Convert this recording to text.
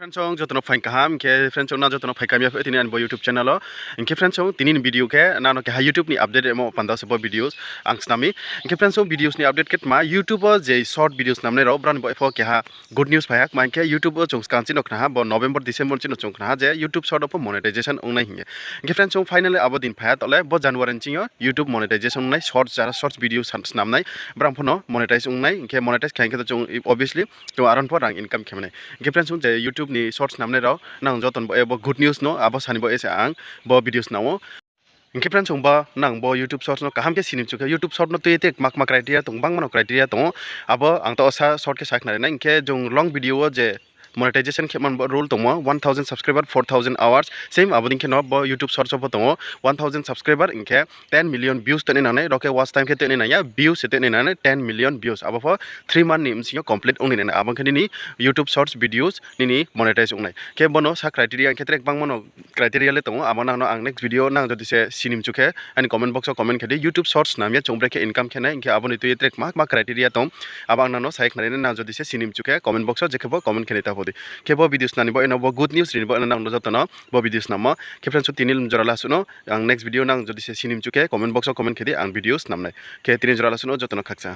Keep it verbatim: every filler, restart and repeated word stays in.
Friends song, joto no phaing kaham. Hing khe friends song, nang joto no phaing kaham ya pho tini ani bo YouTube channel o. Hing khe friends song, tini ni video khe nang no keha YouTube ni update rimo panda se bo videos ang snam mi. Hing khe friends song, videos ni update khe tma, YouTube o je short videos snamnai rao, brao ni bo pho keha good news phai ha. Tma hing khe YouTube o chung skang chini khna ha, bo November, December chini chung khna ha je YouTube short o pho monetization ong nai hing ye. Hing khe friends song, finally abo din phai ha, tole bo January ni ching yo YouTube monetization ong nai, short, jara short video san-, snam nai, brao pho no monetize ong nai. Hing khe monetize khe hing khe to chung obviously chung aron pho rang income khe mai nai. Hing khe friends song, je YouTube ni short snamnai rao, nang joto no bo, e, bo good news no, abo sani bo e se ang bo video snam ou. Hing khe friends song, bo nang bo YouTube short no kaham khe sini mchu khe, YouTube short no tui ye tre kma kma criteria tong, bangma no criteria tong ou. Abo ang to sa short khe sakhnari nai. Hing khe chung long video wo je monetization khe man bo rule tongmo, one thousand subscriber, four thousand hours. Same abo dei khe no bo YouTube short wo pho tong ou, one thousand subscriber hing khe ten million views tui nai nang nai, aro khe watch time khe tui nai nang ya, views se tui nai nang nai, ten million views. Abo pho three month ni bsing yo complete ong nai nang nai. Abo khe nini YouTube shorts videos nini monetize ong nai. Khe bo no sa criteria hing khe tre bangma no criteria le tong ou, abo nang no ang next video nang jodi se sini mchu khe, ani comment box wo comment khe di, YouTube shorts snam ye chung bre khe income khe nai, hing khe abo ni tui ye tre kma kma criteria tong, abo ang nang no sakhnari nai, nang jodi se sini mchu khe comment box wo je khe bo comment khe nai ta pho di. Khe bo video snam ni bo eno bo good news ri ni bo eno nang no joto no bo video snammo. Khe friends song, tini jora la suh no, ang next video nang jodi se sini mchu khe comment box wo comment khe di, ang video snam nai. Khe tini jora la suh no joto no khakchang.